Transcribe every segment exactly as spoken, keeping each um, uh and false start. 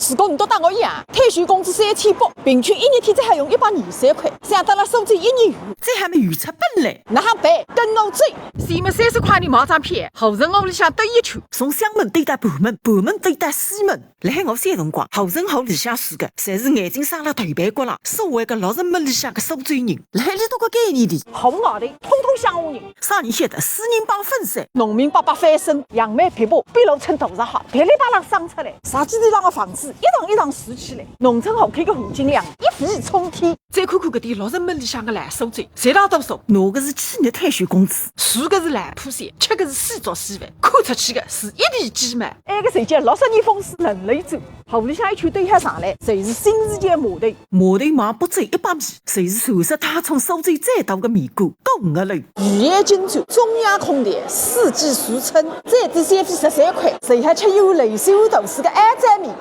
如果侬笃搭我一样，退休工资三千八，平均一日天只好用一百二十三块，想得了苏州一日游，这还没有出本嘞。哪哼办？跟我走。前么三十块钿买张票，护城河里向兜一圈，从相门兜到盘门，盘门兜到西门。辣海我小辰光，护城河里向住个，侪是眼睛生了头盘骨了，所谓个老人门里向个苏州人。辣海俚笃个概念里，好外头，统统乡下人。啥人晓得四人帮分散，农民伯伯翻身，杨梅枇杷，比罗村大闸蟹，噼里啪啦生出来，啥几钿浪个房子，一幢一幢竖起来，农村户口个含金量一飞冲天。再看看搿点老人门里向个老苏州，绝大多数拿个是企业退休工资，住个是老破小，吃个是死粥稀饭，看出去个是一地鸡毛。埃个辰光六十年风水轮流转，河里向一圈兜下上来，侪是新世界码头。码头往北走一百米，侪是传说当中苏州最大个面馆，鼓楼。鱼眼金砖，中央空调，四季如春，最低消费十三块，随后吃有类似于大师个安灶面。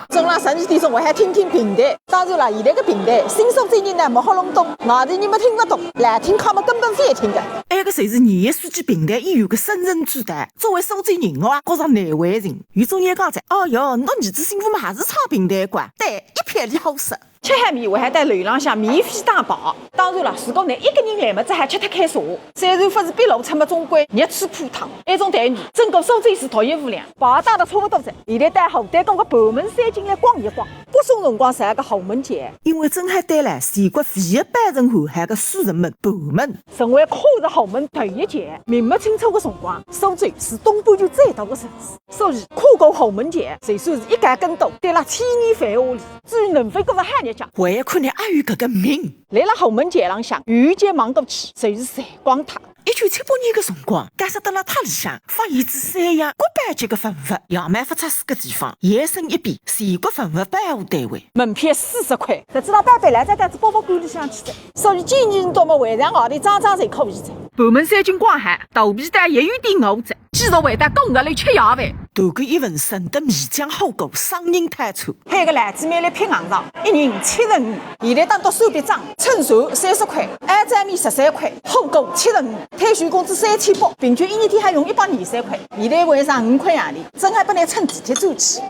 中浪十二点钟，我还听听评弹。当然了，现在个评弹，新苏州人呢没好弄懂，外地人么听勿懂，老听客么根本勿要听个。埃个侪是廿一世纪评弹演员个生存之道，作为苏州人，我也觉着难为情。有种人讲哉，哦哟，侬儿子新妇么还是唱评弹个，对，一票里好说。吃好面，我还到楼浪向免费打牌。当然了，如果侬一个人来么，只好吃脱开茶。虽然勿是比罗村么，总归热气扑烫，埃种待遇，整个苏州市独一无两。牌打得差勿多哉，现在到后台讲个盘门山景来逛一逛。北宋辰光造个后门桥，因为正好对了全国唯一保存完好个书城门盘门，成为跨入后门头一桥。明末清初个辰光，苏州是东半球最大个城市，所以跨过后门桥，就算是一跤跟斗，跌辣千年繁华里。至于能否过上好日脚，还要看侬阿有搿个命。来了后门桥浪向，有一桥望过去，就是闪光塔。 一九七八年个辰光，搭煞到了塔里向，发现只三洋国宝级个文物，杨梅发出四个地方，也是一比全国文物保护单位。门票四十块，搿只老板板来在袋子博物馆里向去的，所以建议侬到么会场外头装装就可以的。盘门山景逛好，肚皮倒也有点饿哉，继续回到鼓楼吃夜饭。团购一份顺德米浆火锅，双人套餐。配个辣子面来配硬上，一人七十五。现在打到手笔账，秤重三十块，安灶面十三块，火锅七十五。 退休工资三千八，平均一日天还用一百二十三块。现在还剩五块洋钿，正好拨侬乘地铁转去。